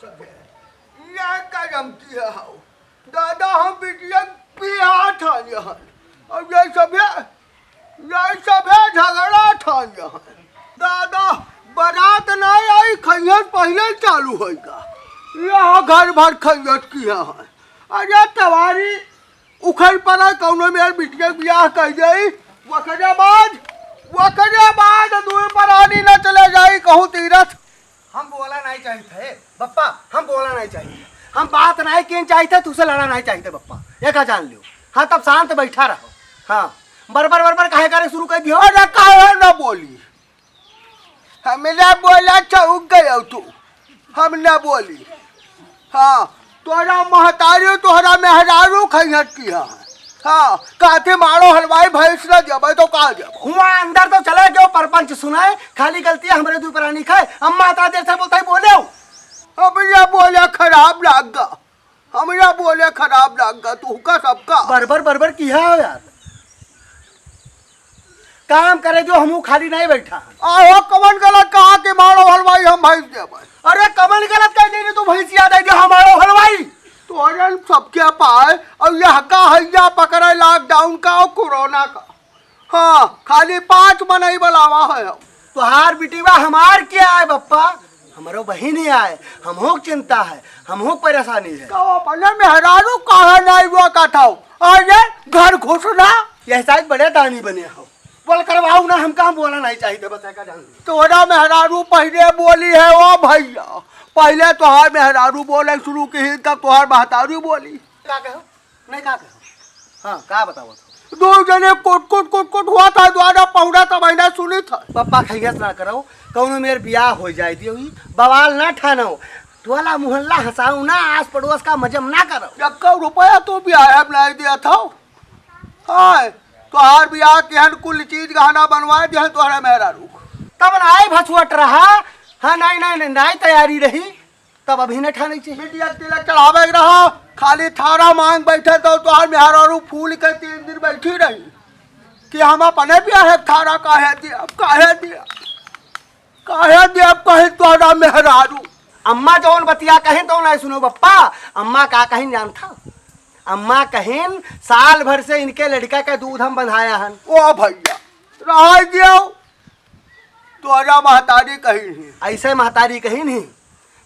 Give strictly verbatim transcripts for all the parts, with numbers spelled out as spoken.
ये करम किया हो दादा, हम बिटिया पिया ठान हन। अब ये सभे, ये सभे झगड़ा ठान हन। दादा, बारात ना आई, खैयत पहिले चालू होइगा। यहाँ घर भर खैयत किया है। अरे तवारी उखड़ पड़ा, कौनो मेर बिटिया के बियाह कर जाई, वकरे बाद, वकरे बाद दुई परानी न चले जाई कहूँ तीरथ। हम बोला नहीं चाहित है बप्पा, हम बोला नहीं चाहित है। हम बात नहीं किन चाहित है, तुसे लड़ा नहीं चाहित है बप्पा, ये का जान लियो। हाँ, तब शांत बैठा रहो। हाँ, बरबर बरबर काहे करे शुरू कर दियो? अरे काहे ना बोली, हम ना बोला, चौक गयो तू, हम ना बोली। हाँ, तोहरा महतारी, तोहरा मेहरारू खैहत किया है। हाँ, काथे मारो हलवाई भैंस ना जबै तो का जब? हुआ अंदर तो चले गयो, परपंच सुनाए, खाली गलती हमरे दुई परानी खाए। अम्मा इतना देर से बोलता ही बोले हो। अब ये बोले खराब लाग गा, हम ये बोले खराब लाग गा, तू का सबका। बरबर बरबर किया हो यार, काम करे जो हमहू खाली नहीं बैठा। आहो, कवन गलत कहा कि मारो हलवाई हम भैंस देबै? अरे कवन गलत कह दे तू भैंसिया दे दे हमारो हलवाई। तोहरे सबके पाए, और यह का हैया पकड़े लॉकडाउन का और कोरोना का। हाँ, खाली पाँच मनई बुलावा है। तोहार बिटिवा हमार क्या है बप्पा? हमरो बहिन ही आए, हमहू के चिंता है, हमहू के परेशानी है। तो अपने मेहरारू काहे नहीं हुआ का था? अरे घर घुसना। यह साइज बड़े दानी बने हो। बोल करवाऊ ना, हमका हम बोला नहीं चाहिए, बस एका जान ली। तोहरा मेहरारू पहिले बोली है ओ भैया, पहिले तोहार मेहरारू बोले शुरू की, तब तोहार महतारू बोली। का कहो? नहीं का कहो? हाँ, का बतावत हो? दो जने कुट कुट कुट कुट हुआ था, द्वारा पहुड़ा था, बहिना सुनी था। पप्पा खैयस ना करो, कौनो मेर बियाह हो जाए दियो ही, बवाल ना ठानो। टोला मोहल्ला हंसाऊ ना, आस पड़ोस का मजम ना करो। यक्का रुपया तो बियाह में नहीं दिया था। हाय, तोहार बियाह केहन कुल चीज गहना बनवा दिहन तोहरा मेहरारू। तब नाई भछुअट रहा। हाँ, नाई, नाई, नाई, नाई तैयारी रही, तब अभी न ठाने चाहिए। बिटिया के तिलक चढ़ावे के रहा, खाली थारा मांग बैठे तो तोहार मेहरारू फूल के तीन दिन बैठी रही कि हम अपने बियाह के थारा काहे दिया, काहे दिया। काहे देब कहीं तोहरा मेहरारू? अम्मा जौन बतिया कहिन तौन नहीं सुनो बप्पा। अम्मा का कहिन जानता? अम्मा कहिन, साल भर से इनके लड़का का दूध हम बंधाया हन। ओ भैया, रहाई दियो, तोहरा महतारी कहिन ही। ऐसे महतारी कहिन ही,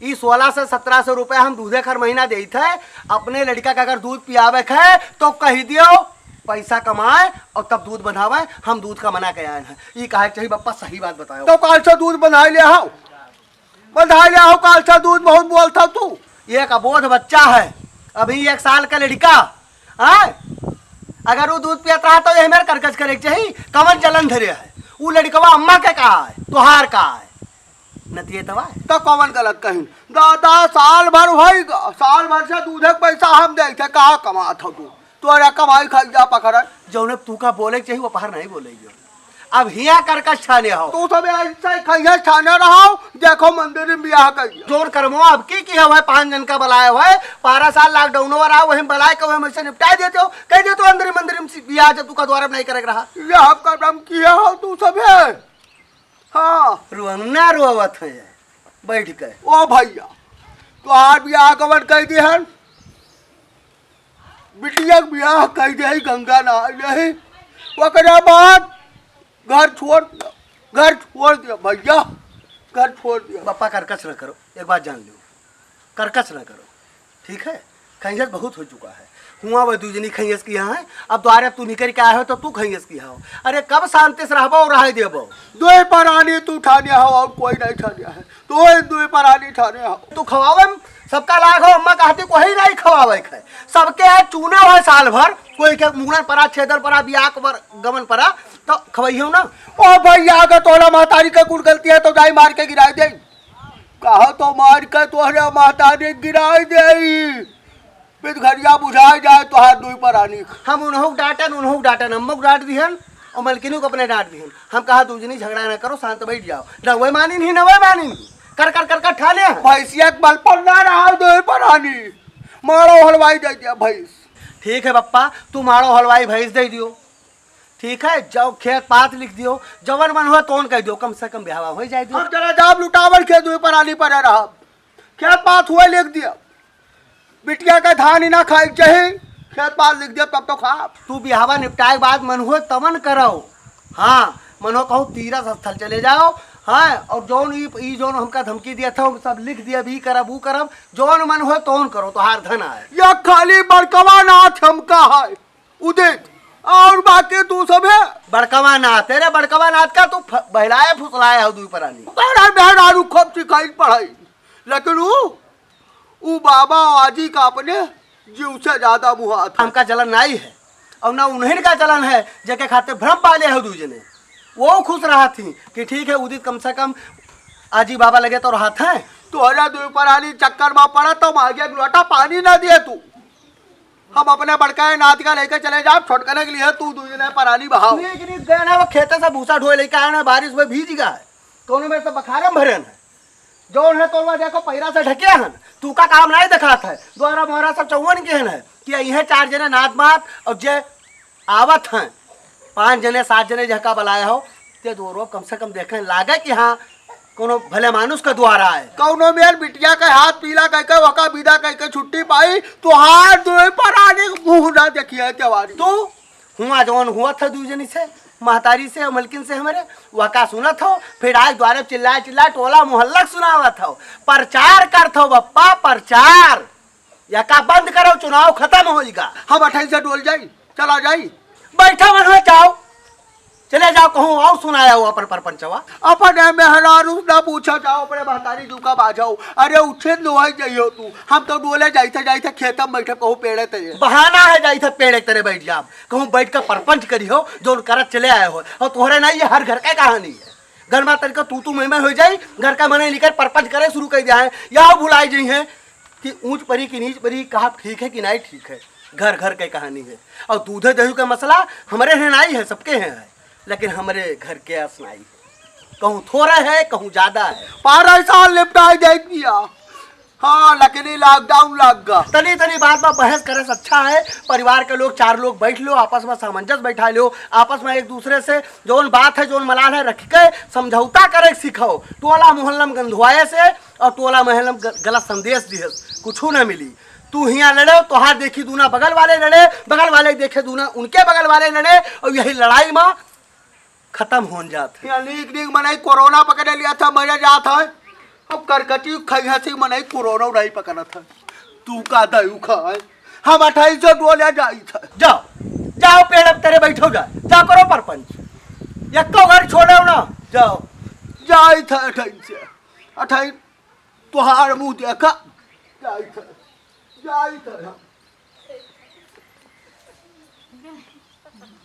ई सोलह से सत्रह सौ रुपया हम दूधे हर महीना देत है। अपने लड़का का अगर दूध पियावे के है तो कही दियो, पैसा कमाए और तब दूध बंधावे। हम दूध का मना के आए हैं। ई कहे के चाहिए बप्पा, सही बात बताओ। तो काल से दूध बंधाई ले आओ, बंधाई ले आओ काल से दूध, बहुत बोलता तू। एक अबोध बच्चा है, अभी एक साल का लड़का, हाँ? अगर वो दूध पियत रहा तो ये मेरे करकच करे के चाहिए, कमर जलन धरे है। वो लड़कवा अम्मा के कहा है, तोहार कहा है? नतिये तवा। तो कौन गलत कहिन? दादा, साल भर होई गा, साल भर से दूधे के पैसा हम देते, कहाँ कमात हो तू? तोरा कमाई खाई जा पकड़न। जौने तू का बोले के चाहिए, वो पहर नहीं बोले जो। अब हिया करकस ठाने हो। तू सब ऐसे खैया ठाने रहो, देखो मंदिर में बियाह करिए। जोर करमो अब की, की है, पाँच जन का बुलाए हुए, बारह साल लॉकडाउन हो रहा, वही बुलाए के वही से निपटा देते हो, कह देते हो अंदर ही मंदिर में बियाह जब तू का द्वारा नहीं करे के रहा। ये हम करम किया हो तू सब है। हाँ। रोना रोवत है बैठ के। ओ भैया, तोहार बियाह कवन कह दे हन? बिटिया के बियाह कह दे हई, गंगा नहा ले हई। ओकरे बाद घर छोड़ दिया, घर छोड़ दिया भैया, घर छोड़ दिया। पापा करकस न करो, एक बात जान लो, करकस न करो, ठीक है? खैयस बहुत हो चुका है। हुआ वह दू जनी खैयस की यहाँ है, अब द्वारे अब तू निकल के आए हो तो तू खैयस की हो। अरे कब शांति से रहबो और रहे देबो? दो ही परानी तू ठाने हो और कोई नहीं ठाने है, दो ही दो ही परानी ठाने हो। तू खवावे में सबका लाग हो, अम्मा कहती कोई नहीं खवावे के है, सबके है चूने हो साल भर, कोई के मुड़न परा, छेदन परा, बियाह के बर-, गमन परा, तो खवाई हो ना। ओ भैया, अगर तोहरा महतारी के कुल गलती है तो जाई मार के गिराई दे। कहो तो मार के तोहरे महतारी गिराई देई। पितघरिया बुझाई जाए तोहार दुई परानी। हम उन्हों डांटन, उन्हों डांटन, अम्मो को डांट दिहन और मलकिनी को अपने डांट दिहन। हम कहा, "दू जनी झगड़ा ना करो, शांत बैठ जाओ।" ना वह मानिन ही, ना वह मानिन ही। कर, कर, कर, कर ठाने हैं। भैंसिया के बल पर ना रहा दुई परानी। मारो हलवाई दे दिया भैंस। ठीक है पप्पा, तू मारो हलवाई भैंस दे दियो। ठीक है, जाओ खेत पात लिख दियो, जवन मन हुआ तोन कह दियो, कम से कम ब्याह हो जाए दियो। हम जरा जाब लुटावल खेत दुई परानी पर रहा। खेत पात हुए लिख दिया, बिटिया का धान ही ना खाए के चाही, खेत पात लिख दिया तब तो खा। तू बिहावा निपटाए के बाद मन हुए तवन करौ। हाँ, मन हो कहूँ तीरथ स्थल चले जाओ। हाँ, और जौन ई, ई जौन हमका धमकी दिया था, हम सब लिख दिया, भी करब, ऊ करब, जौन मन हो तौन करो, तोहार धन आए। या खाली बड़कवा नाथ हमका है, उदित, और बाकी तू सब है। बड़कवा नाथ, तेरे बड़कवा नाथ का तू फ-, बहलाए फुसलाए हो दुई परानी। बड़ा मेहरारू खूब सिखाई पढ़ाई, लेकिन ऊ, ऊ बाबा आजी का अपने जीव से ज्यादा मुहात है। हमका जलन नाई है, और ना उन्हीं का जलन है, जेके खातिर भ्रम पाले हो दुई जने। वो खुश रहत ही कि ठीक है, उदित कम से कम आजी बाबा लगे तो रहत है। तोहरा दुई परानी चक्कर में पड़ा तो मागे एक लोटा पानी ना दिए तू। हम अपने बड़का नाथ का लेके चले जाब, छोटकने के लिए तू दुई जने परानी बहाओ। नीक नीक गए ना, वो खेते से भूसा ढोए लेके आए ना, बारिश में भीज गए, कौनो में से बखारम भरे ना। जौन है तोलवा देखो, पैरा से ढके हन, तू का काम नहीं दिखात है। द्वारा मोहरा सब चौवन के हन है कि यही चार जने नात मात और जे आवत हैं, पाँच जने, सात जने जहका बलाए हो, ते दो रोप कम से कम देखे लागे कि हाँ, कोनो भले मानुष का द्वारा है। कौनो मेर बिटिया के हाथ पीला कह के, वका विदा कह के छुट्टी पाई, तो हाथ धोए पर आने के मुंह ना देखिए तेवारी। तू हुआ जौन हुआ था दू जनी से, महतारी से, मलकिन से हमरे, वका सुनत हो, फिर आज द्वारे चिल्ला चिल्ला टोला मोहल्ला के सुनावत हो, प्रचार करत हो बप्पा, प्रचार। या का बंद करो, चुनाव खतम होइगा। हम अठाई से डोल जाई, चला जाई। बैठा मन हो जाओ, चले जाओ, कहूँ और सुनाया हो अपन परपंचवा। अपने मेहरारू ना पूछा जाओ, अपने महतारी जू का बाझाओ। अरे उठे लोहाई जाइयो तू, हम तो डोले जाई थे, जाई थे खेतम बैठे कहूँ पेड़े ते। बहाना है जाई थे पेड़े तेरे बैठ जाब, कहूँ बैठ के परपंच करी हो, जौन करत चले आए हो। और तोहरे ना ये हर घर के कहानी है। घर में तनिका तू तू मैं मैं हो जाई, घर का मने निकर परपंच करे शुरू कर दिया है। या भुलाई जाई है कि ऊंच परी कि नीच परी, कहा ठीक है कि नहीं ठीक है, घर घर के कहानी है। और दूधे दही का मसला हमरे हैं नहीं है, सबके हैं है, लेकिन हमरे घर के अस नहीं है। कहूँ थोड़ा है, कहूँ ज्यादा है। बारह साल निपटाए जाए दिया। हाँ, लेकिन ये लॉकडाउन लग गया। तनी तनी बात में बहस करे से अच्छा है, परिवार के लोग चार लोग बैठ लो, आपस में सामंजस्य बैठा लो, आपस में एक दूसरे से जौन बात है, जौन मलाल है, रख के समझौता करे के सीखो। टोला मोहल्ला में गंधुआए से और टोला मोहल्ला में ग-, गलत संदेश दिहस, कुछू ना मिली। तू हियाँ लड़े, तोहार देखी दूना बगल वाले लड़े, बगल वाले देखे दूना उनके बगल वाले लड़े, और यही लड़ाई में खतम होन जात है। यहाँ नीक नीक मनई कोरोना पकड़े लिया था, मरे जात है। अब करकटी खैहा से मनई कोरोना नहीं पकड़त है। तू का दयू खाए, हम अठाई से डोले जाई था। जाओ, जाओ पेड़ अब तेरे बैठो जा, जा करो परपंच, यक्को घर छोड़ो ना, जाओ। जाई था अठाई से, अठाई तोहार मुंह देखा, जाई था, जाई था हम।